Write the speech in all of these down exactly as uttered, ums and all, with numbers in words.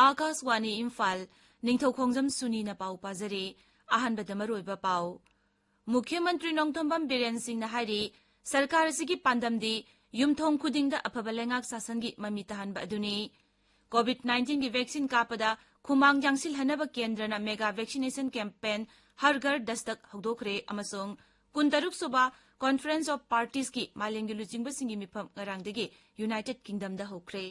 ꯑꯥꯀꯥꯁꯋꯥꯅꯤ ꯏꯝꯐꯥꯜ, ꯅꯤꯡꯊꯧꯈꯣꯡꯖꯝ ꯁꯨꯅꯤꯅ ꯄꯥꯎ ꯄꯥꯖꯔꯤ꯫ ꯑꯍꯥꯟꯕꯗ ꯃꯔꯨꯑꯣꯏꯕ ꯄꯥꯎ꯫ ꯃꯨꯈ꯭ꯌ ꯃꯟꯇ꯭ꯔꯤ ꯅꯣꯡꯊꯣꯝꯕꯝ ꯕꯤꯔꯦꯟ ꯁꯤꯡꯅ ꯍꯥꯏꯔꯤ, ꯁꯔꯀꯥꯔ ꯑꯁꯤꯒꯤ ꯄꯥꯟꯗꯝꯗꯤ ꯌꯨꯝꯊꯣꯡ ꯈꯨꯗꯤꯡꯗ ꯑꯐꯕ ꯂꯩꯉꯥꯛ ꯁꯥꯁꯟꯒꯤ ꯃꯃꯤ ꯇꯥꯍꯟꯕ ꯑꯗꯨꯅꯤ꯫ COVID nineteen ꯒꯤ vaccine ꯀꯥꯞꯄꯗ ꯈꯨꯃꯥꯡ ꯌꯥꯡꯁꯤꯜꯍꯟꯅꯕ ꯀꯦꯟꯗ꯭ꯔꯅ mega vaccination campaign ꯍꯔ ꯘꯔ ꯗꯁꯇꯛ ꯍꯧꯗꯣꯛꯈ꯭ꯔꯦ ꯑꯃꯁꯨꯡ ꯀꯨꯟꯇꯔꯨꯛ ꯁꯨꯕ Conference of Parties ꯀꯤ ꯃꯥꯂꯦꯝꯒꯤ ꯂꯨꯆꯤꯡꯕꯁꯤꯡꯒꯤ ꯃꯤꯐꯝ ꯉꯔꯥꯡꯗꯒꯤ United Kingdom ꯗ ꯍꯧꯈ꯭ꯔꯦ꯫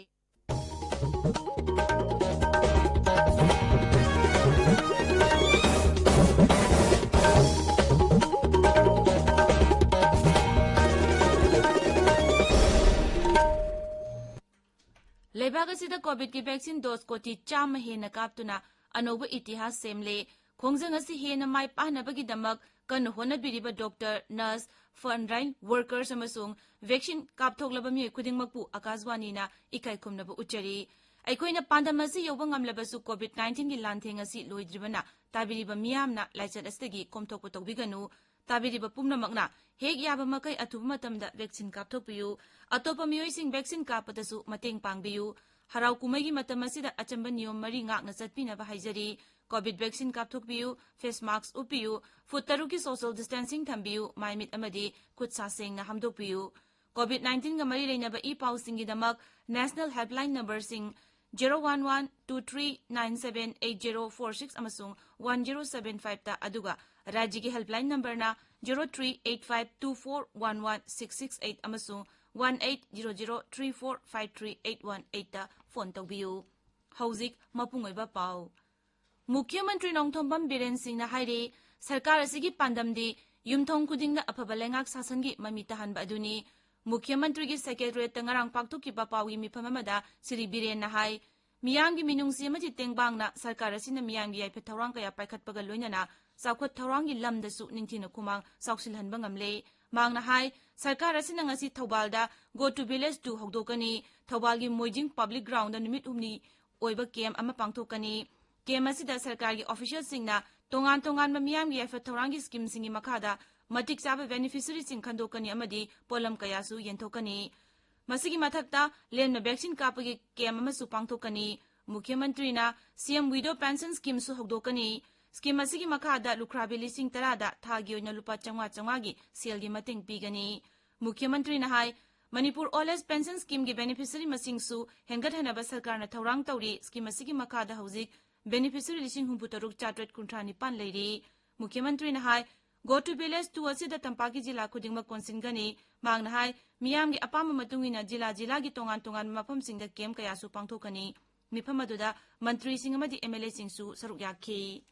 ꯂꯩꯕꯥꯛ ꯑꯁꯤꯗ COVID ꯀꯤ vaccine dose ꯀꯣꯇꯤ ꯆꯥꯝꯃ ꯍꯦꯟꯅ ꯀꯥꯞꯇꯨꯅ ꯑꯅꯧꯕ ꯏꯇꯤꯍꯥꯁ ꯁꯦꯝꯂꯦ꯫ ꯈꯣꯡꯖꯪ ꯑꯁꯤ ꯍꯦꯟꯅ ꯃꯥꯏ ꯄꯥꯛꯅꯕꯒꯤꯗꯃꯛ ꯀꯟꯅ ꯍꯣꯠꯅꯕꯤꯔꯤꯕ doctor, nurse, frontline workers ꯑꯃꯁꯨꯡ vaccine ꯀꯥꯞꯊꯣꯛꯂꯕ ꯃꯤꯑꯣꯏ ꯈꯨꯗꯤꯡꯃꯛꯄꯨ ꯑꯀꯥꯁꯕꯥꯅꯤꯅ ꯏꯀꯥꯏ ꯈꯨꯝꯅꯕ ꯎꯠꯆꯔꯤ꯫ ꯑꯩꯈꯣꯏꯅ ꯄꯥꯟꯗꯝ ꯑꯁꯤ ꯌꯧꯕ ꯉꯝꯂꯕꯁꯨ COVID nineteen ꯒꯤ ꯂꯥꯟꯊꯦꯡ ꯑꯁꯤ ꯂꯣꯏꯗ꯭ꯔꯤꯕꯅ ꯇꯥꯕꯤꯔꯤꯕ ꯃꯤꯌꯥꯝꯅ ꯂꯥꯏꯆꯠ ꯑꯁꯤꯗꯒꯤ ꯀꯣꯝꯊꯣꯛꯄ ꯇꯧꯕꯤꯒꯅꯨ꯫ ꯇꯥꯕꯤꯔꯤꯕ ꯄꯨꯝꯅꯃꯛꯅ ꯍꯦꯛ ꯌꯥꯕ ꯃꯈꯩ ꯑꯊꯨꯕ ꯃꯇꯝꯗ vaccine ꯀꯥꯞꯊꯣꯛꯄꯤꯌꯨ꯫ ꯑꯇꯣꯞꯄ ꯃꯤꯑꯣꯏꯁꯤꯡ vaccine ꯀꯥꯞꯄꯗꯁꯨ ꯃꯇꯦꯡ ꯄꯥꯡꯕꯤꯌꯨ꯫ ꯍꯔꯥꯎ ꯀꯨꯝꯍꯩꯒꯤ ꯃꯇꯝ ꯑꯁꯤꯗ ꯑꯆꯝꯕ ꯅꯤꯌꯣꯝ ꯃꯔꯤ ꯉꯥꯛꯅ ꯆꯠꯄꯤꯅꯕ ꯍꯥꯏꯖꯔꯤ꯫ COVID vaccine ꯀꯥꯞꯊꯣꯛꯄꯤꯌꯨ, face mask ꯎꯞꯄꯤꯌꯨ, ꯐꯨꯠ ꯇꯔꯨꯛꯀꯤ social distancing ꯊꯝꯕꯤꯌꯨ, ꯃꯥꯏ ꯃꯤꯠ ꯑꯃꯗꯤ ꯈꯨꯠ ꯁꯥ ꯁꯦꯡꯅ ꯍꯥꯝꯗꯣꯛꯄꯤꯌꯨ꯫ COVID nineteen ꯒ ꯃꯔꯤ ꯂꯩꯅꯕ ꯏ ꯄꯥꯎꯁꯤꯡꯒꯤꯗꯃꯛ national helpline number ꯁꯤꯡ zero one one two three nine seven eight zero four six ꯑꯃꯁꯨꯡ one zero seven five ꯇ, ꯑꯗꯨꯒ ꯔꯥꯖ꯭ꯌꯒꯤ helpline number ꯅ zero three eight five two four one one six six eight ꯑꯃꯁꯨꯡ one eight zero zero three four five three eight one eight ꯇ phone ꯇꯧꯕꯤꯌꯨ꯫ ꯍꯧꯖꯤꯛ ꯃꯄꯨꯡ ꯑꯣꯏꯕ ꯄꯥꯎ꯫ ꯃꯨꯈ꯭ꯌ ꯃꯟꯇ꯭ꯔꯤ ꯅꯣꯡꯊꯣꯝꯕꯝ ꯕꯤꯔꯦꯟ ꯁꯤꯡꯅ ꯍꯥꯏꯔꯤ, ꯁꯔꯀꯥꯔ ꯑꯁꯤꯒꯤ ꯄꯥꯟꯗꯝꯗꯤ ꯌꯨꯝꯊꯣꯡ ꯈꯨꯗꯤꯡꯗ ꯑꯐꯕ ꯂꯩꯉꯥꯛ ꯁꯥꯁꯟꯒꯤ ꯃꯃꯤ ꯇꯥꯍꯟꯕ ꯑꯗꯨꯅꯤ꯫ ꯃꯨꯈ꯭ꯌ ꯃꯟꯇ꯭ꯔꯤꯒꯤ secretariat ꯇ ꯉꯔꯥꯡ ꯄꯥꯡꯊꯣꯛꯈꯤꯕ ꯄꯥꯎꯒꯤ ꯃꯤꯐꯝ ꯑꯃꯗ ꯁ꯭ꯔꯤ ꯕꯤꯔꯦꯟꯅ ꯍꯥꯏ, ꯃꯤꯌꯥꯝꯒꯤ ꯃꯤꯅꯨꯡꯁꯤ ꯑꯃꯗꯤ ꯇꯦꯡꯕꯥꯡꯅ ꯁꯔꯀꯥꯔ ꯑꯁꯤꯅ ꯃꯤꯌꯥꯝꯒꯤ ꯌꯥꯏꯐ ꯊꯧꯔꯥꯡ ꯀꯌꯥ ꯄꯥꯏꯈꯠꯄꯒ ꯂꯣꯏꯅꯅ ꯆꯥꯎꯈꯠ ꯊꯧꯔꯥꯡꯒꯤ ꯂꯝꯗꯁꯨ ꯅꯤꯡꯊꯤꯅ ꯈꯨꯃꯥꯡ ꯆꯥꯎꯁꯤꯜꯍꯟꯕ ꯉꯝꯂꯦ꯫ ꯃꯍꯥꯛꯅ ꯍꯥꯏ, ꯁꯔꯀꯥꯔ ꯑꯁꯤꯅ ꯉꯁꯤ ꯊꯧꯕꯥꯜꯗ Go to Village ꯇꯨ ꯍꯧꯗꯣꯛꯀꯅꯤ꯫ ꯊꯧꯕꯥꯜꯒꯤ ꯃꯣꯏꯖꯤꯡ public ground ꯗ ꯅꯨꯃꯤꯠ ꯍꯨꯝꯅꯤ ꯑꯣꯏꯕ camp ꯑꯃ ꯄꯥꯡꯊꯣꯛꯀꯅꯤ꯫ Camp ꯑꯁꯤꯗ ꯁꯔꯀꯥꯔꯒꯤ official ꯁꯤꯡꯅ ꯇꯣꯉꯥꯟ ꯇꯣꯉꯥꯟꯕ ꯃꯤꯌꯥꯝꯒꯤ ꯌꯥꯏꯐ ꯊꯧꯔꯥꯡꯒꯤ scheme ꯁꯤꯡꯒꯤ ꯃꯈꯥꯗ ꯃꯇꯤꯛ ꯆꯥꯕ beneficiary ꯁꯤꯡ ꯈꯟꯗꯣꯛꯀꯅꯤ ꯑꯃꯗꯤ ꯄꯣꯠꯂꯝ ꯀꯌꯥꯁꯨ ꯌꯦꯟꯊꯣꯛꯀꯅꯤ꯫ ꯃꯁꯤꯒꯤ ꯃꯊꯛꯇ ꯂꯦꯝꯅ vaccine ꯀꯥꯞꯄꯒꯤ camp ꯑꯃꯁꯨ ꯄꯥꯡꯊꯣꯛꯀꯅꯤ꯫ ꯃꯨꯈ꯭ꯌ ꯃꯟꯇ꯭ꯔꯤꯅ ꯁꯤ ꯑꯦꯝ ꯋꯤꯗꯣ ꯄꯦꯟꯁꯟ ꯁ꯭ꯀꯤꯝꯁꯨ ꯍꯧꯗꯣꯛꯀꯅꯤ꯫ ꯁ꯭ꯀꯤꯝ ꯑꯁꯤꯒꯤ ꯃꯈꯥꯗ ꯂꯨꯈ꯭ꯔꯥꯕꯤ ꯂꯤꯁꯤꯡ ꯇꯔꯥꯗ ꯊꯥꯒꯤ ꯑꯣꯏꯅ ꯂꯨꯄꯥ ꯆꯥꯝꯃꯉꯥ ꯆꯥꯝꯃꯉꯥꯒꯤ ꯁꯦꯜꯒꯤ ꯃꯇꯦꯡ ꯄꯤꯒꯅꯤ꯫ ꯃꯨꯈ꯭ꯌ ꯃꯟꯇ꯭ꯔꯤꯅ ꯍꯥꯏ, ꯃꯅꯤꯄꯨꯔ ꯑꯣꯜ ꯑꯦꯖ ꯄꯦꯟꯁꯟ ꯁ꯭ꯀꯤꯝꯒꯤ ꯕꯦꯅꯤꯐꯤꯁꯔꯤ ꯃꯁꯤꯡꯁꯨ ꯍꯦꯟꯒꯠꯍꯟꯅꯕ ꯁꯔꯀꯥꯔꯅ ꯊꯧꯔꯥꯡ ꯇꯧꯔꯤ꯫ ꯁ꯭ꯀꯤꯝ ꯑꯁꯤꯒꯤ ꯃꯈꯥꯗ ꯍꯧꯖꯤꯛ ꯕꯦꯅꯤꯐꯤꯁꯔꯤ ꯂꯤꯁꯤꯡ ꯍꯨꯝꯐꯨ ꯇꯔꯨꯛ ꯆꯥꯇ꯭ꯔꯦꯠ ꯀꯨꯟꯊ꯭ꯔꯥ ꯅꯤꯄꯥꯟ ꯂꯩꯔꯤ꯫ ꯃꯨꯈ꯭ꯌ ꯃꯟꯇ꯭ꯔꯤꯅ ꯍꯥꯏ, Go to Village two ꯑꯁꯤꯗ ꯇꯝꯄꯥꯛꯀꯤ ꯖꯤꯂꯥ ꯈꯨꯗꯤꯡꯃꯛ ꯀꯣꯟꯁꯤꯟꯒꯅꯤ꯫ ꯃꯍꯥꯛꯅ ꯍꯥꯏ, ꯃꯤꯌꯥꯝꯒꯤ ꯑꯄꯥꯝꯕ ꯃꯇꯨꯡ ꯏꯟꯅ ꯖꯤꯂꯥ ꯖꯤꯂꯥꯒꯤ ꯇꯣꯉꯥꯟ ꯇꯣꯉꯥꯟꯕ ꯃꯐꯝꯁꯤꯡꯗ ꯀꯦꯝꯞ ꯀꯌꯥꯁꯨ ꯄꯥꯡꯊꯣꯛꯀꯅꯤ꯫ ꯃꯤꯐꯝ ꯑꯗꯨꯗ ꯃꯟꯇ꯭ꯔꯤꯁꯤꯡ ꯑꯃꯗꯤ ꯑꯦꯝ ꯑꯦꯜ ꯑꯦꯁꯤꯡꯁꯨ ꯁꯔꯨꯛ ꯌꯥꯈꯤ꯫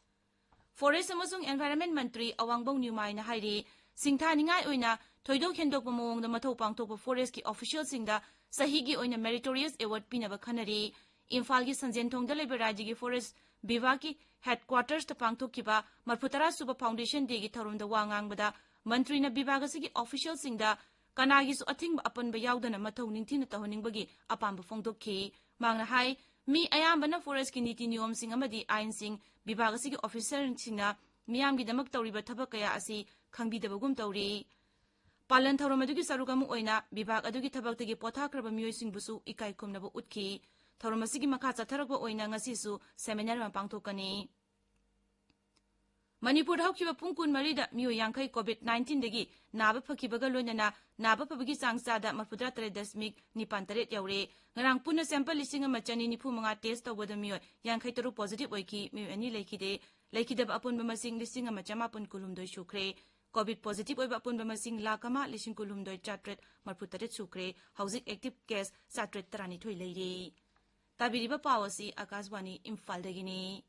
ꯐꯣꯔꯦꯁ ꯑꯃꯁꯨꯡ ꯑꯦꯟꯚꯥꯏꯔꯟꯃꯦꯟ ꯃꯟꯇ꯭ꯔꯤ ꯑꯋꯥꯡꯕꯧ ꯅ꯭ꯌꯨꯃꯥꯏꯅ ꯍꯥꯏꯔꯤ, ꯁꯤꯡꯊꯥꯅꯤꯡꯉꯥꯏ ꯑꯣꯏꯅ ꯊꯣꯏꯗꯣꯛ ꯍꯦꯟꯗꯣꯛꯄ ꯃꯑꯣꯡꯗ ꯃꯊꯧ ꯄꯥꯡꯊꯣꯛꯄ ꯐꯣꯔꯦꯁꯀꯤ ꯑꯣꯐꯤꯁꯤꯌꯦꯜꯁꯤꯡꯗ ꯆꯍꯤꯒꯤ ꯑꯣꯏꯅ ꯃꯦꯔꯤꯇꯣꯔꯤꯌꯁ ꯑꯦꯋꯥꯔꯗ ꯄꯤꯅꯕ ꯈꯟꯅꯔꯤ꯫ ꯏꯝꯐꯥꯜꯒꯤ ꯁꯟꯖꯦꯟꯊꯣꯡꯗ ꯂꯩꯕ ꯔꯥꯖ꯭ꯌꯒꯤ ꯐꯣꯔꯦꯁ ꯕꯤꯚꯥꯒꯀꯤ ꯍꯦꯗꯀ꯭ꯋꯥꯇꯔꯁꯇ ꯄꯥꯡꯊꯣꯛꯈꯤꯕ ꯃꯔꯐꯨ ꯇꯔꯥ ꯁꯨꯕ ꯐꯥꯎꯟꯗꯦꯁꯟ ꯗꯦꯒꯤ ꯊꯧꯔꯝꯗ ꯋꯥ ꯉꯥꯡꯕꯗ ꯃꯟꯇ꯭ꯔꯤꯅ ꯕꯤꯚꯥꯒ ꯑꯁꯤꯒꯤ ꯑꯣꯐꯤꯁꯤꯌꯦꯜꯁꯤꯡꯗ ꯀꯅꯥꯒꯤꯁꯨ ꯑꯊꯤꯡꯕ ꯑꯄꯟꯕ ꯌꯥꯎꯗꯅ ꯃꯊꯧ ꯅꯤꯡꯊꯤꯅ ꯇꯧꯍꯟꯅꯤꯡꯕꯒꯤ ꯑꯄꯥꯝꯕ ꯐꯣꯡꯗꯣꯛꯈꯤ꯫ ꯃꯍꯥꯛꯅ ꯍꯥꯏ, ꯃꯤ ꯑꯌꯥꯝꯕꯅ ꯐꯣꯔꯦꯁꯀꯤ ꯅꯤꯇꯤ ꯅꯤꯌꯣꯝꯁꯤꯡ ꯑꯃꯗꯤ ꯑꯥꯏꯟꯁꯤꯡ ꯕꯤꯚꯥꯒ ꯑꯁꯤꯒꯤ ꯑꯣꯐꯤꯁꯔꯁꯤꯡꯅ ꯃꯤꯌꯥꯝꯒꯤꯗꯃꯛ ꯇꯧꯔꯤꯕ ꯊꯕꯛ ꯀꯌꯥ ꯑꯁꯤ ꯈꯪꯕꯤꯗꯕꯒꯨꯝ ꯇꯧꯔꯤ꯫ ꯄꯥꯂꯟ ꯊꯧꯔꯝ ꯑꯗꯨꯒꯤ ꯁꯔꯨꯛ ꯑꯃ ꯑꯣꯏꯅ ꯕꯤꯚꯥꯒ ꯑꯗꯨꯒꯤ ꯊꯕꯛꯇꯒꯤ ꯄꯣꯊꯥꯈ꯭ꯔꯕ ꯃꯤꯑꯣꯏꯁꯤꯡꯕꯨꯁꯨ ꯏꯀꯥꯏ ꯈꯨꯝꯅꯕ ꯎꯠꯈꯤ꯫ ꯊꯧꯔꯝ ꯑꯁꯤꯒꯤ ꯃꯈꯥ ꯆꯠꯊꯔꯛꯄ ꯑꯣꯏꯅ ꯉꯁꯤꯁꯨ ꯁꯦꯃꯤꯅꯥꯔ ꯑꯃ ꯄꯥꯡꯊꯣꯛꯀꯅꯤ꯫ ꯃꯅꯤꯄꯨꯔꯗ ꯍꯧꯈꯤꯕ ꯄꯨꯡ ꯀꯨꯟꯃꯔꯤꯗ ꯃꯤꯑꯣꯏ ꯌꯥꯡꯈꯩ COVID nineteen ꯗꯒꯤ ꯅꯥꯕ ꯐꯈꯤꯕꯒ ꯂꯣꯏꯅꯅ ꯅꯥꯕ ꯐꯕꯒꯤ ꯆꯥꯡ ꯆꯥꯗ ꯃꯔꯐꯨꯇꯔꯥ ꯇꯔꯦꯠ ꯗꯁꯃꯤꯛ ꯅꯤꯄꯥꯟ ꯇꯔꯦꯠ ꯌꯧꯔꯦ꯫ ꯉꯔꯥꯡ ꯄꯨꯟꯅ ꯁꯦꯝꯄꯜ ꯂꯤꯁꯤꯡ ꯑꯃ ꯆꯅꯤ ꯅꯤꯐꯨ ꯃꯉꯥ ꯇꯦꯁ ꯇꯧꯕꯗ ꯃꯤꯑꯣꯏ ꯌꯥꯡꯈꯩ ꯇꯔꯨꯛ ꯄꯣꯖꯤꯇꯤꯚ ꯑꯣꯏꯈꯤ, ꯃꯤꯑꯣꯏ ꯑꯅꯤ ꯂꯩꯈꯤꯗꯦ꯫ ꯂꯩꯈꯤꯗꯕ ꯑꯄꯨꯟꯕ ꯃꯁꯤꯡ ꯂꯤꯁꯤꯡ ꯑꯃ ꯆꯃꯥꯄꯟ ꯀꯨꯟꯍꯨꯝꯗꯣꯏ ꯁꯨꯈ꯭ꯔꯦ꯫ COVID ꯄꯣꯖꯤꯇꯤꯚ ꯑꯣꯏꯕ ꯑꯄꯨꯟꯕ ꯃꯁꯤꯡ ꯂꯥꯈ ꯑꯃ ꯂꯤꯁꯤꯡ ꯀꯨꯟꯍꯨꯝꯗꯣꯏ ꯆꯥꯇ꯭ꯔꯦꯠ ꯃꯔꯐꯨ ꯇꯔꯦꯠ ꯁꯨꯈ꯭ꯔꯦ꯫ ꯍꯧꯖꯤꯛ ꯑꯦꯛꯇꯤꯚ ꯀꯦꯁ ꯆꯥꯇ꯭ꯔꯦꯠ ꯇꯔꯥꯅꯤꯊꯣꯏ ꯂꯩꯔꯤ꯫ ꯇꯥꯕꯤꯔꯤꯕ ꯄꯥꯎ ꯑꯁꯤ ꯑꯥꯀꯥꯁꯕꯥꯅꯤ ꯏꯝꯐꯥꯜꯗꯒꯤꯅꯤ꯫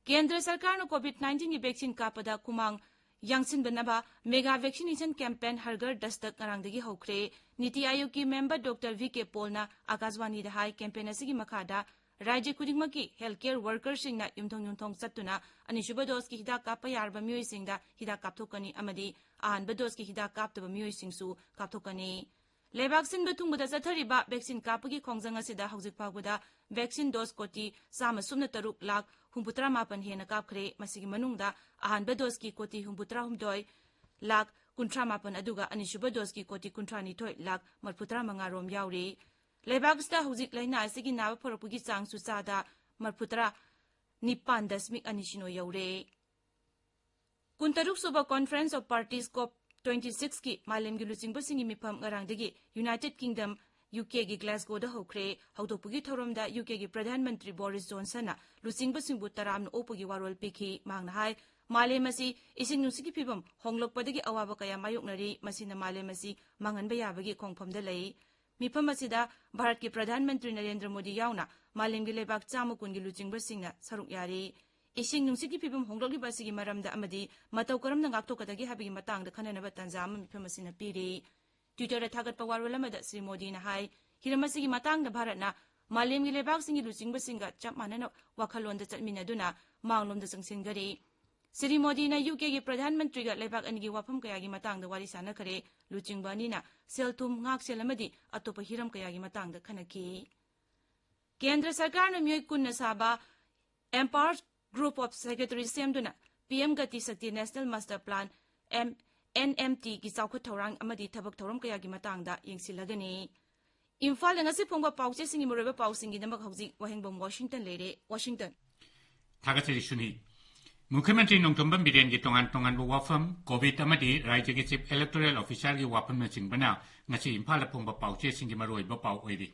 ꯀꯦꯟꯗ꯭ꯔ ꯁꯔꯀꯥꯔꯅ COVID nineteen ꯒꯤ ꯚꯦꯛꯁꯤꯟ ꯀꯥꯞꯄꯗ ꯈꯨꯃꯥꯡ ꯌꯥꯡꯁꯤꯟꯕꯅꯕ ꯃꯦꯒꯥ ꯚꯦꯛꯁꯤꯅꯦꯁꯟ ꯀꯦꯝꯄꯦꯟ ꯍꯔ ꯘꯔ ꯗꯁꯇꯛ ꯉꯔꯥꯡꯗꯒꯤ ꯍꯧꯈ꯭ꯔꯦ꯫ ꯅꯤꯇꯤ ꯑꯥꯌꯣꯒꯀꯤ ꯃꯦꯝꯕꯔ ꯗꯣꯛꯇꯔ ꯚꯤ ꯀꯦ ꯄꯣꯜꯅ ꯑꯥꯀꯥꯁꯕꯥꯅꯤꯗ ꯍꯥꯏ, ꯀꯦꯝꯄꯦꯟ ꯑꯁꯤꯒꯤ ꯃꯈꯥꯗ ꯔꯥꯖ꯭ꯌ ꯈꯨꯗꯤꯡꯃꯛꯀꯤ ꯍꯦꯜꯊ ꯀꯦꯌꯔ ꯋꯥꯔꯀꯔꯁꯤꯡꯅ ꯌꯨꯝꯊꯣꯡ ꯌꯨꯝꯊꯣꯡ ꯆꯠꯇꯨꯅ ꯑꯅꯤꯁꯨꯕ ꯗꯣꯁꯀꯤ ꯍꯤꯗꯥꯛ ꯀꯥꯞꯄ ꯌꯥꯔꯕ ꯃꯤꯑꯣꯏꯁꯤꯡꯗ ꯍꯤꯗꯥꯛ ꯀꯥꯞꯊꯣꯛꯀꯅꯤ ꯑꯃꯗꯤ ꯑꯍꯥꯟꯕ ꯗꯣꯁꯀꯤ ꯍꯤꯗꯥꯛ ꯀꯥꯞꯇꯕ ꯃꯤꯑꯣꯏꯁꯤꯡꯁꯨ ꯀꯥꯞꯊꯣꯛꯀꯅꯤ꯫ ꯂꯩꯕꯥꯛ ꯁꯤꯟꯕ ꯊꯨꯡꯕꯗ ꯆꯠꯊꯔꯤꯕ ꯚꯦꯛꯁꯤꯟ ꯀꯥꯞꯄꯒꯤ ꯈꯣꯡꯖꯪ ꯑꯁꯤꯗ ꯍꯧꯖꯤꯛ ꯐꯥꯎꯕꯗ ꯚꯦꯛꯁꯤꯟ ꯗꯣꯁ ꯀꯣꯇꯤ ꯆꯥꯝꯃ ꯁꯨꯞꯅ ꯇꯔꯨꯛ ꯂꯥꯈ ꯍꯨꯝꯐꯨꯇꯔꯥ ꯃꯥꯄꯟ ꯍꯦꯟꯅ ꯀꯥꯞꯈ꯭ꯔꯦ꯫ ꯃꯁꯤꯒꯤ ꯃꯅꯨꯡꯗ ꯑꯍꯥꯟꯕ ꯗꯣꯁꯀꯤ ꯀꯣꯇꯤ ꯍꯨꯝꯐꯨꯇꯔꯥ ꯍꯨꯝꯗꯣꯏ ꯂꯥꯈ ꯀꯨꯟꯊ꯭ꯔꯥ ꯃꯥꯄꯟ ꯑꯗꯨꯒ ꯑꯅꯤꯁꯨꯕ ꯗꯣꯁꯀꯤ ꯀꯣꯇꯤ ꯀꯨꯟꯊ꯭ꯔꯥ ꯅꯤꯊꯣꯏ ꯂꯥꯈ ꯃꯔꯐꯨꯇꯔꯥ ꯃꯉꯥ ꯔꯣꯝ ꯌꯥꯎꯔꯤ꯫ ꯂꯩꯕꯥꯛ ꯑꯁꯤꯗ ꯍꯧꯖꯤꯛ ꯂꯥꯏꯅꯥ ꯑꯁꯤꯒꯤ ꯅꯥꯕ ꯐꯔꯛꯄꯒꯤ ꯆꯥꯡꯁꯨ ꯆꯥꯗ ꯃꯔꯐꯨꯇꯔꯥ ꯅꯤꯄꯥꯟ ꯗꯁꯃꯤꯛ ꯑꯅꯤ ꯁꯤꯅꯣ ꯌꯧꯔꯦ꯫ ꯀꯨꯟꯇꯔꯨꯛ ꯁꯨꯕ Conference of Parties COP twenty six ꯀꯤ ꯃꯥꯂꯦꯝꯒꯤ ꯂꯨꯆꯤꯡꯕꯁꯤꯡꯒꯤ ꯃꯤꯐꯝ ꯉꯔꯥꯡꯗꯒꯤ United Kingdom, ꯌꯨ ꯀꯦꯒꯤ ꯒ꯭ꯂꯥꯁꯒꯣꯗ ꯍꯧꯈ꯭ꯔꯦ꯫ ꯍꯧꯗꯣꯛꯄꯒꯤ ꯊꯧꯔꯝꯗ ꯌꯨ ꯀꯦꯒꯤ ꯄ꯭ꯔꯙꯥꯟ ꯃꯟꯇ꯭ꯔꯤ ꯕꯣꯔꯤꯁ ꯖꯣꯟꯁꯟꯅ ꯂꯨꯆꯤꯡꯕꯁꯤꯡꯕꯨ ꯇꯔꯥꯝꯅ ꯑꯣꯛꯄꯒꯤ ꯋꯥꯔꯣꯜ ꯄꯤꯈꯤ꯫ ꯃꯍꯥꯛꯅ ꯍꯥꯏ, ꯃꯥꯂꯦꯝ ꯑꯁꯤ ꯏꯁꯤꯡ ꯅꯨꯡꯁꯤꯠꯀꯤ ꯐꯤꯕꯝ ꯍꯣꯡꯂꯛꯄꯗꯒꯤ ꯑꯋꯥꯕ ꯀꯌꯥ ꯃꯥꯌꯣꯛꯅꯔꯤ, ꯃꯁꯤꯅ ꯃꯥꯂꯦꯝ ꯑꯁꯤ ꯃꯥꯡꯍꯟꯕ ꯌꯥꯕꯒꯤ ꯈꯣꯡꯐꯝꯗ ꯂꯩ꯫ ꯃꯤꯐꯝ ꯑꯁꯤꯗ ꯚꯥꯔꯠꯀꯤ ꯄ꯭ꯔꯙꯥꯟ ꯃꯟꯇ꯭ꯔꯤ ꯅꯔꯦꯟꯗ꯭ꯔ ꯃꯣꯗꯤ ꯌꯥꯎꯅ ꯃꯥꯂꯦꯝꯒꯤ ꯂꯩꯕꯥꯛ ꯆꯥꯝꯃ ꯀꯨꯟꯒꯤ ꯂꯨꯆꯤꯡꯕꯁꯤꯡꯅ ꯁꯔꯨꯛ ꯌꯥꯔꯤ꯫ ꯏꯁꯤꯡ ꯅꯨꯡꯁꯤꯠꯀꯤ ꯐꯤꯕꯝ ꯍꯣꯡꯂꯛꯂꯤꯕ ꯑꯁꯤꯒꯤ ꯃꯔꯝꯗ ꯑꯃꯗꯤ ꯃꯇꯧ ꯀꯔꯝꯅ ꯉꯥꯛꯊꯣꯛꯀꯗꯒꯦ ꯍꯥꯏꯕꯒꯤ ꯃꯇꯥꯡꯗ ꯈꯟꯅꯅꯕ ꯇꯥꯟꯖꯥ ꯑꯃ ꯃꯤꯐꯝ ꯑꯁꯤꯅ ꯄꯤꯔꯤ꯫ Twitter-ꯗ ꯊꯥꯒꯠꯄ ꯋꯥꯔꯣꯜ ꯑꯃꯗ ꯁ꯭ꯔꯤ ꯃꯣꯗꯤꯅ ꯍꯥꯏ, ꯍꯤꯔꯝ ꯑꯁꯤꯒꯤ ꯃꯇꯥꯡꯗ ꯚꯥꯔꯠꯅ ꯃꯥꯂꯦꯝꯒꯤ ꯂꯩꯕꯥꯛꯁꯤꯡꯒꯤ ꯂꯨꯆꯤꯡꯕꯁꯤꯡꯒ ꯆꯞ ꯃꯥꯟꯅꯅ ꯋꯥꯈꯜꯂꯣꯟꯗ ꯆꯠꯃꯤꯟꯅꯗꯨꯅ ꯃꯥꯡꯂꯣꯝꯗ ꯆꯪꯁꯤꯟꯒꯅꯤ꯫ ꯁ꯭ꯔꯤ ꯃꯣꯗꯤꯅ ꯌꯨ ꯀꯦꯒꯤ ꯄ꯭ꯔꯙꯥꯟ ꯃꯟꯇ꯭ꯔꯤꯒ ꯂꯩꯕꯥꯛ ꯑꯅꯤꯒꯤ ꯋꯥꯐꯝ ꯀꯌꯥꯒꯤ ꯃꯇꯥꯡꯗ ꯋꯥꯔꯤ ꯁꯥꯟꯅꯈꯔꯦ꯫ ꯂꯨꯆꯤꯡꯕ ꯑꯅꯤꯅ ꯁꯦꯜ-ꯊꯨꯝ, ꯉꯥꯛꯁꯦꯜ ꯑꯃꯗꯤ ꯑꯇꯣꯞꯄ ꯍꯤꯔꯝ ꯀꯌꯥꯒꯤ ꯃꯇꯥꯡꯗ ꯈꯟꯅꯈꯤ꯫ ꯀꯦꯟꯗ꯭ꯔ ꯁꯔꯀꯥꯔꯅ ꯃꯤꯑꯣꯏ ꯀꯨꯟꯅ ꯁꯥꯕ Empowered Group of Secretaries ꯁꯦꯝꯗꯨꯅ ꯄꯤ ꯑꯦꯝ ꯒꯇꯤ ꯁꯛꯇꯤ National Master Plan, M, N M ꯇꯤꯒꯤ ꯆꯥꯎꯈꯠ ꯊꯧꯔꯥꯡ ꯑꯃꯗꯤ ꯊꯕꯛ ꯊꯧꯔꯝ ꯀꯌꯥꯒꯤ ꯃꯇꯥꯡꯗ ꯌꯦꯡꯁꯤꯜꯂꯒꯅꯤ꯫ ꯏꯝꯐꯥꯜꯗ ꯉꯁꯤ ꯐꯣꯡꯕ ꯄꯥꯎꯆꯦꯁꯤꯡꯒꯤ ꯃꯔꯨꯑꯣꯏꯕ ꯄꯥꯎꯁꯤꯡꯒꯤꯗꯃꯛ ꯍꯧꯖꯤꯛ ꯋꯥꯍꯦꯡꯕꯝ ꯋꯥꯁꯤꯡꯇꯟ ꯂꯩꯔꯦ꯫ ꯋꯥꯁꯤꯡꯇꯟ꯫ ꯊꯥꯒꯠꯆꯔꯤ ꯁꯨꯅꯤ꯫ ꯃꯨꯈ꯭ꯌ ꯃꯟꯇ꯭ꯔꯤ ꯅꯣꯡꯊꯣꯝꯕꯝ ꯕꯤꯔꯦꯟꯒꯤ ꯇꯣꯉꯥꯟ ꯇꯣꯉꯥꯟꯕ ꯋꯥꯐꯝ, ꯀꯣꯚꯤꯗ ꯑꯃꯗꯤ ꯔꯥꯖ꯭ꯌꯒꯤ ꯆꯤꯐ ꯏꯂꯦꯛꯇꯣꯔꯦꯜ ꯑꯣꯐꯤꯁꯥꯔꯒꯤ ꯋꯥꯐꯝꯅꯆꯤꯡꯕꯅ ꯉꯁꯤ ꯏꯝꯐꯥꯜꯗ ꯐꯣꯡꯕ ꯄꯥꯎꯆꯦꯁꯤꯡꯒꯤ ꯃꯔꯨꯑꯣꯏꯕ ꯄꯥꯎ ꯑꯣꯏꯔꯤ꯫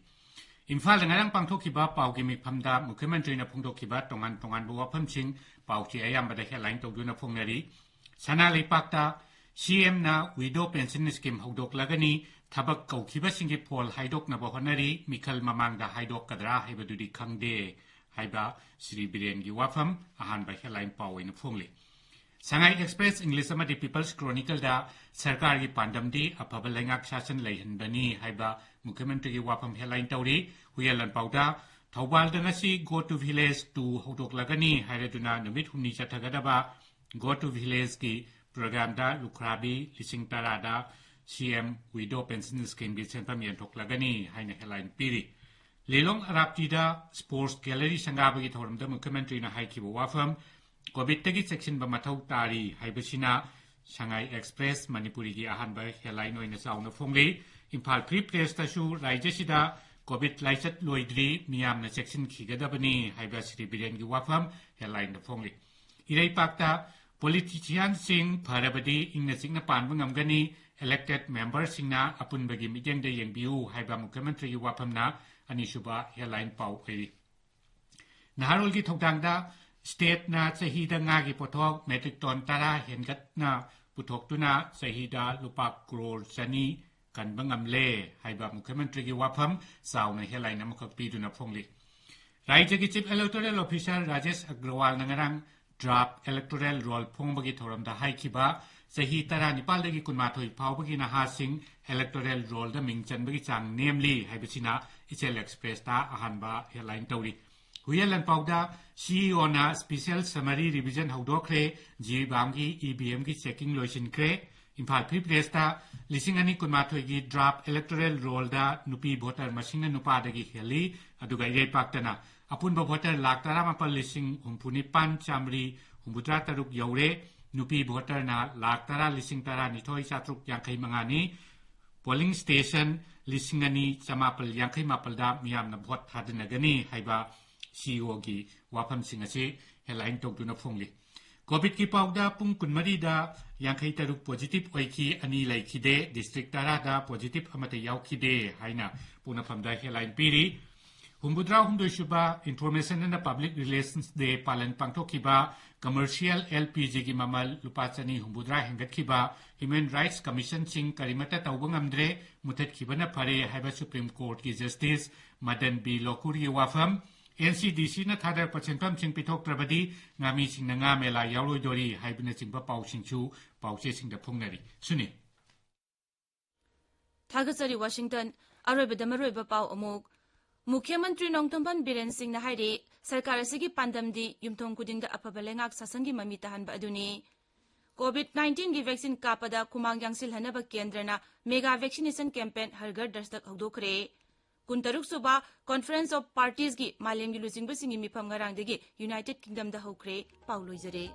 ꯏꯝꯐꯥꯜꯗ ꯉꯔꯥꯡ ꯄꯥꯡꯊꯣꯛꯈꯤꯕ ꯄꯥꯎꯒꯤ ꯃꯤꯐꯝꯗ ꯃꯨꯈ꯭ꯌ ꯃꯟꯇ꯭ꯔꯤꯅ ꯐꯣꯡꯗꯣꯛꯈꯤꯕ ꯇꯣꯉꯥꯟ ꯇꯣꯉꯥꯟꯕ ꯋꯥꯐꯝꯁꯤꯡ ꯄꯥꯎꯆꯦ ꯑꯌꯥꯝꯕꯗ ꯍꯦꯗꯂꯥꯏꯟ ꯇꯧꯗꯨꯅ ꯐꯣꯡꯅꯔꯤ꯫ ꯁꯅꯥ ꯂꯩꯄꯥꯛꯇ ꯁꯤ ꯑꯦꯝꯅ ꯋꯤꯗꯣ ꯄꯦꯟꯁꯟ ꯁ꯭ꯀꯤꯝ ꯍꯧꯗꯣꯛꯂꯒꯅꯤ, ꯊꯕꯛ ꯀꯧꯈꯤꯕꯁꯤꯡꯒꯤ ꯐꯣꯜ ꯍꯥꯏꯗꯣꯛꯅꯕ ꯍꯣꯠꯅꯔꯤ, ꯃꯤꯈꯜ ꯃꯃꯥꯡꯗ ꯍꯥꯏꯗꯣꯛꯀꯗ꯭ꯔꯥ ꯍꯥꯏꯕꯗꯨꯗꯤ ꯈꯪꯗꯦ ꯍꯥꯏꯕ ꯁ꯭ꯔꯤ ꯕꯤꯔꯦꯟꯒꯤ ꯋꯥꯐꯝ ꯑꯍꯥꯟꯕ ꯍꯦꯗꯂꯥꯏꯟ ꯄꯥꯎ ꯑꯣꯏꯅ ꯐꯣꯡꯂꯤ꯫ ꯁꯉꯥꯏ ꯑꯦꯛꯁꯄ꯭ꯔꯦꯁ ꯏꯪꯂꯤꯁ ꯑꯃꯗꯤ ꯄꯤꯄꯜꯁ ꯀ꯭ꯔꯣꯅꯤꯀꯜꯗ ꯁꯔꯀꯥꯔꯒꯤ ꯄꯥꯟꯗꯝꯗꯤ ꯑꯐꯕ ꯂꯩꯉꯥꯛ ꯁꯥꯁꯟ ꯂꯩꯍꯟꯕꯅꯤ ꯍꯥꯏꯕ ꯃꯨꯈ꯭ꯌ ꯃꯟꯇ꯭ꯔꯤꯒꯤ ꯋꯥꯐꯝ ꯍꯦꯗꯂꯥꯏꯟ ꯇꯧꯔꯤ꯫ ꯍꯨꯏꯌꯦꯟ ꯂꯥꯟꯄꯥꯎꯗ ꯊꯧꯕꯥꯜꯗ ꯉꯁꯤ Go to Village two ꯍꯧꯗꯣꯛꯂꯒꯅꯤ ꯍꯥꯏꯔꯗꯨꯅ ꯅꯨꯃꯤꯠ ꯍꯨꯝꯅꯤ ꯆꯠꯊꯒꯗꯕ Go to Villageꯀꯤ ꯄ꯭ꯔꯣꯒ꯭ꯔꯥꯝꯗ ꯂꯨꯈ꯭ꯔꯥꯕꯤ ꯂꯤꯁꯤꯡ ꯇꯔꯥꯗ ꯁꯤ ꯑꯦꯝ ꯋꯤꯗꯣ ꯄꯦꯟꯁꯟ ꯁ꯭ꯀꯤꯝꯒꯤ ꯁꯦꯟꯐꯝ ꯌꯦꯟꯊꯣꯛꯂꯒꯅꯤ ꯍꯥꯏꯅ ꯍꯦꯗꯂꯥꯏꯟ ꯄꯤꯔꯤ꯫ ꯂꯤꯂꯣꯡ ꯑꯔꯥꯞꯇꯤꯗ ꯁ꯭ꯄꯣꯔꯠꯁ ꯒꯦꯂꯔꯤ ꯁꯪꯒꯥꯕꯒꯤ ꯊꯧꯔꯝꯗ ꯃꯨꯈ꯭ꯌ ꯃꯟꯇ꯭ꯔꯤꯅ ꯍꯥꯏꯈꯤꯕ ꯋꯥꯐꯝ, ꯀꯣꯚꯤꯗꯇꯒꯤ ꯆꯦꯛꯁꯤꯟꯕ ꯃꯊꯧ ꯇꯥꯔꯤ ꯍꯥꯏꯕꯁꯤꯅ ꯁꯉꯥꯏ ꯑꯦꯛꯁꯄ꯭ꯔꯦꯁ ꯃꯅꯤꯄꯨꯔꯤꯒꯤ ꯑꯍꯥꯟꯕ ꯍꯦꯗꯂꯥꯏꯟ ꯑꯣꯏꯅ ꯆꯥꯎꯅ ꯐꯣꯡꯂꯤ꯫ ꯏꯝꯐꯥꯜ ꯐ꯭ꯔꯤ ꯄ꯭ꯔꯦꯁꯇꯁꯨ ꯔꯥꯖ꯭ꯌꯁꯤꯗ ꯀꯣꯚꯤꯗ ꯂꯥꯏꯆꯠ ꯂꯣꯏꯗ꯭ꯔꯤ, ꯃꯤꯌꯥꯝꯅ ꯆꯦꯛꯁꯤꯟꯈꯤꯒꯗꯕꯅꯤ ꯍꯥꯏꯕ ꯁ꯭ꯔꯤ ꯕꯤꯔꯦꯟꯒꯤ ꯋꯥꯐꯝ ꯍꯦꯗꯂꯥꯏꯟꯗ ꯐꯣꯡꯂꯤ꯫ ꯏꯔꯩꯄꯥꯛꯇ ꯄꯣꯂꯤꯇꯤꯁꯤꯌꯥꯟꯁꯤꯡ ꯐꯔꯕꯗꯤ ꯏꯪꯅ ꯆꯤꯛꯅ ꯄꯥꯟꯕ ꯉꯝꯒꯅꯤ, ꯏꯂꯦꯛꯇꯦꯗ ꯃꯦꯝꯕꯔꯁꯤꯡꯅ ꯑꯄꯨꯟꯕꯒꯤ ꯃꯤꯠꯌꯦꯡꯗ ꯌꯦꯡꯕꯤꯌꯨ ꯍꯥꯏꯕ ꯃꯨꯈ꯭ꯌꯃꯟꯇ꯭ꯔꯤꯒꯤ ꯋꯥꯐꯝꯅ ꯑꯅꯤꯁꯨꯕ ꯍꯦꯗꯂꯥꯏꯟ ꯄꯥꯎ ꯑꯣꯏꯔꯤ꯫ ꯅꯍꯥꯔꯣꯜꯒꯤ ꯊꯧꯗꯥꯡꯗ ꯁ꯭ꯇꯦꯠꯅ ꯆꯍꯤꯗ ꯉꯥꯒꯤ ꯄꯣꯠꯊꯣꯛ ꯃꯦꯇ꯭ꯔꯤꯛ ꯇꯣꯟ ꯇꯔꯥ ꯍꯦꯟꯒꯠꯅ ꯄꯨꯊꯣꯛꯇꯨꯅ ꯆꯍꯤꯗ ꯂꯨꯄꯥ ꯀ꯭ꯔꯣꯔ ꯆꯅꯤ ꯀꯟꯕ ꯉꯝꯂꯦ ꯍꯥꯏꯕ ꯃꯨꯈ꯭ꯌꯃꯟꯇ꯭ꯔꯤꯒꯤ ꯋꯥꯐꯝ ꯆꯥꯎꯅ ꯍꯦꯗꯂꯥꯏꯟ ꯑꯃꯈꯛ ꯄꯤꯗꯨꯅ ꯐꯣꯡꯂꯤ꯫ ꯔꯥꯖ꯭ꯌꯒꯤ ꯆꯤꯐ ꯏꯂꯦꯛꯇꯣꯔꯦꯜ ꯑꯣꯐꯤꯁꯥꯔ ꯔꯥꯖꯦꯁ ꯑꯒ꯭ꯔꯋꯥꯜꯅ ꯉꯔꯥꯡ ꯗ꯭ꯔꯥꯐ ꯏꯂꯦꯛꯇꯣꯔꯦꯜ ꯔꯣꯜ ꯐꯣꯡꯕꯒꯤ ꯊꯧꯔꯝꯗ ꯍꯥꯏꯈꯤꯕ, ꯆꯍꯤ ꯇꯔꯥꯅꯤꯄꯥꯜꯗꯒꯤ ꯀꯨꯟꯃꯥꯊꯣꯏ ꯐꯥꯎꯕꯒꯤ ꯅꯍꯥꯁꯤꯡ ꯏꯂꯦꯛꯇꯣꯔꯦꯜ ꯔꯣꯜꯗ ꯃꯤꯡ ꯆꯟꯕꯒꯤ ꯆꯥꯡ ꯅꯦꯝꯂꯤ ꯍꯥꯏꯕꯁꯤꯅ ꯏꯆꯦꯜ ꯑꯦꯛꯁꯄ꯭ꯔꯦꯁꯇ ꯑꯍꯥꯟꯕ ꯍꯦꯗꯂꯥꯏꯟ ꯇꯧꯔꯤ꯫ ꯍꯨꯏꯌꯦꯟ ꯂꯥꯟꯄꯥꯎꯗ ꯁꯤꯏꯑꯣꯅ ꯁ꯭ꯄꯦꯁꯦꯜ ꯁꯃꯔꯤ ꯔꯤꯚꯤꯖꯟ ꯍꯧꯗꯣꯛꯈ꯭ꯔꯦ, ꯖꯤꯔꯤꯕꯥꯝꯒꯤ ꯏꯚꯤꯑꯦꯝꯒꯤ ꯆꯦꯀꯤꯡ ꯂꯣꯏꯁꯤꯟꯈ꯭ꯔꯦ, ꯏꯝꯐꯥꯜ ꯐ꯭ꯔꯤ ꯄ꯭ꯔꯦꯁꯇ ꯂꯤꯁꯤꯡ ꯑꯅꯤ ꯀꯨꯟꯃꯥꯊꯣꯏꯒꯤ ꯗ꯭ꯔꯥꯐ ꯏꯂꯦꯛꯇꯣꯔꯦꯜ ꯔꯣꯜꯗ ꯅꯨꯄꯤ ꯚꯣꯇꯔ ꯃꯁꯤꯡꯅ ꯅꯨꯄꯥꯗꯒꯤ ꯍꯦꯜꯂꯤ, ꯑꯗꯨꯒ ꯏꯔꯩꯄꯥꯛꯇꯅ ꯑꯄꯨꯟꯕ ꯚꯣꯇꯔ ꯂꯥꯈ ꯇꯔꯥꯃꯥꯄꯜ ꯂꯤꯁꯤꯡ ꯍꯨꯝꯐꯨ ꯅꯤꯄꯥꯟ ꯆꯥꯃꯔꯤ ꯍꯨꯝꯐꯨꯇꯔꯥ ꯇꯔꯨꯛ ꯌꯧꯔꯦ, ꯅꯨꯄꯤ ꯚꯣꯇꯔꯅ ꯂꯥꯈ ꯇꯔꯥ ꯂꯤꯁꯤꯡ ꯇꯔꯥꯅꯤꯊꯣꯏ ꯆꯥꯇ꯭ꯔꯨꯛ ꯌꯥꯡꯈꯩ ꯃꯉꯥꯅꯤ, ꯄꯣꯂꯤꯡ ꯁ꯭ꯇꯦꯁꯟ ꯂꯤꯁꯤꯡ ꯑꯅꯤ ꯆꯃꯥꯄꯜ ꯌꯥꯡꯈꯩ ꯃꯥꯄꯜꯗ ꯃꯤꯌꯥꯝꯅ ꯚꯣꯠ ꯊꯥꯗꯅꯒꯅꯤ ꯍꯥꯏꯕ ꯁꯤꯏꯑꯣꯒꯤ ꯋꯥꯐꯝꯁꯤꯡ ꯑꯁꯤ ꯍꯦꯗꯂꯥꯏꯟ ꯇꯧꯗꯨꯅ ꯐꯣꯡꯂꯤ꯫ ꯀꯣꯚꯤꯗꯀꯤ ꯄꯥꯎꯗ ꯄꯨꯡ ꯀꯨꯟꯃꯔꯤꯗ ꯌꯥꯡꯈꯩ ꯇꯔꯨꯛ ꯄꯣꯖꯤꯇꯤꯚ ꯑꯣꯏꯈꯤ, ꯑꯅꯤ ꯂꯩꯈꯤꯗꯦ, ꯗꯤꯁꯇ꯭ꯔꯤꯛ ꯇꯔꯥꯗ ꯄꯣꯖꯤꯇꯤꯚ ꯑꯃꯠꯇ ꯌꯥꯎꯈꯤꯗꯦ ꯍꯥꯏꯅ ꯄꯣꯛꯅꯐꯝꯗ ꯍꯦꯗꯂꯥꯏꯟ ꯄꯤꯔꯤ꯫ ꯍꯨꯝꯐꯨꯇꯔꯥ ꯍꯨꯝꯗꯣꯏꯁꯨꯕ ꯏꯟꯐꯣꯔꯃꯦꯁꯟ ꯑꯦꯟ ꯄꯕ꯭ꯂꯤꯛ ꯔꯤꯂꯦꯁꯟꯁ ꯗꯦ ꯄꯥꯂꯟ ꯄꯥꯡꯊꯣꯛꯈꯤꯕ, ꯀꯃꯔꯁꯤꯌꯦꯜ ꯑꯦꯜ ꯄꯤ ꯖꯤꯒꯤ ꯃꯃꯜ ꯂꯨꯄꯥ ꯆꯅꯤ ꯍꯨꯝꯐꯨꯇꯔꯥ ꯍꯦꯟꯒꯠꯈꯤꯕ, ꯍ꯭ꯌꯨꯃꯦꯟ ꯔꯥꯏꯠꯁ ꯀꯃꯤꯁꯟꯁꯤꯡ ꯀꯔꯤꯃꯠꯇ ꯇꯧꯕ ꯉꯝꯗ꯭ꯔꯦ, ꯃꯨꯊꯠꯈꯤꯕꯅ ꯐꯔꯦ ꯍꯥꯏꯕ ꯁꯨꯄ꯭ꯔꯤꯝ ꯀꯣꯔꯠꯀꯤ ꯖꯁꯇꯤꯁ ꯃꯗꯟ ꯕꯤ ꯂꯣꯀꯨꯔꯒꯤ ꯋꯥꯐꯝ, ꯑꯦꯟ ꯁꯤ ꯗꯤ ꯁꯤꯅ ꯊꯥꯗꯔꯛꯄ ꯁꯦꯟꯐꯝꯁꯤꯡ ꯄꯤꯊꯣꯛꯇ꯭ꯔꯕꯗꯤ ꯉꯥꯃꯤꯁꯤꯡꯅ ꯉꯥ ꯃꯦꯂꯥ ꯌꯥꯎꯔꯣꯏꯗꯣꯔꯤ ꯍꯥꯏꯕꯅꯆꯤꯡꯕ ꯄꯥꯎꯁꯤꯡꯁꯨ ꯄꯥꯎꯆꯦꯁꯤꯡꯗ ꯐꯣꯡꯅꯔꯤ꯫ ꯁꯨꯅꯤ꯫ ꯊꯥꯒꯠꯆꯔꯤ, ꯋꯥꯁꯤꯡꯇꯟ꯫ ꯑꯔꯣꯏꯕꯗ ꯃꯔꯨꯑꯣꯏꯕ ꯄꯥꯎ ꯑꯃꯨꯛ꯫ ꯃꯨꯈ꯭ꯌ ꯃꯟꯇ꯭ꯔꯤ ꯅꯣꯡꯊꯣꯝꯕꯝ ꯕꯤꯔꯦꯟ ꯁꯤꯡꯅ ꯍꯥꯏꯔꯤ, ꯁꯔꯀꯥꯔ ꯑꯁꯤꯒꯤ ꯄꯥꯟꯗꯝꯗꯤ ꯌꯨꯝꯊꯣꯡ ꯈꯨꯗꯤꯡꯗ ꯑꯐꯕ ꯂꯩꯉꯥꯛ ꯁꯥꯁꯟꯒꯤ ꯃꯃꯤ ꯇꯥꯍꯟꯕ ꯑꯗꯨꯅꯤ꯫ ꯀꯣꯚꯤꯗ ꯅꯥꯏꯟꯇꯤꯟꯒꯤ ꯚꯦꯛꯁꯤꯟ ꯀꯥꯞꯄꯗ ꯈꯨꯃꯥꯡ ꯌꯥꯡꯁꯤꯜꯍꯟꯅꯕ ꯀꯦꯟꯗ꯭ꯔꯅ ꯃꯦꯒꯥ ꯚꯦꯛꯁꯤꯅꯦꯁꯟ ꯀꯦꯝꯄꯦꯟ ꯍꯔ ꯘꯔ ꯗꯁꯇꯛ ꯍꯧꯗꯣꯛꯈ꯭ꯔꯦ꯫ ꯀꯨꯟꯇꯔꯨꯛ ꯁꯨꯕ ꯀꯣꯟꯐꯔꯦꯟꯁ ꯑꯣꯐ ꯄꯥꯔꯇꯤꯁꯀꯤ ꯃꯥꯂꯦꯝꯒꯤ ꯂꯨꯆꯤꯡꯕꯁꯤꯡꯒꯤ ꯃꯤꯐꯝ ꯉꯔꯥꯡꯗꯒꯤ ꯌꯨꯅꯥꯏꯇꯦꯗ ꯀꯤꯡꯗꯝꯗ ꯍꯧꯈ꯭ꯔꯦ꯫ ꯄꯥꯎ ꯂꯣꯏꯖꯔꯦ꯫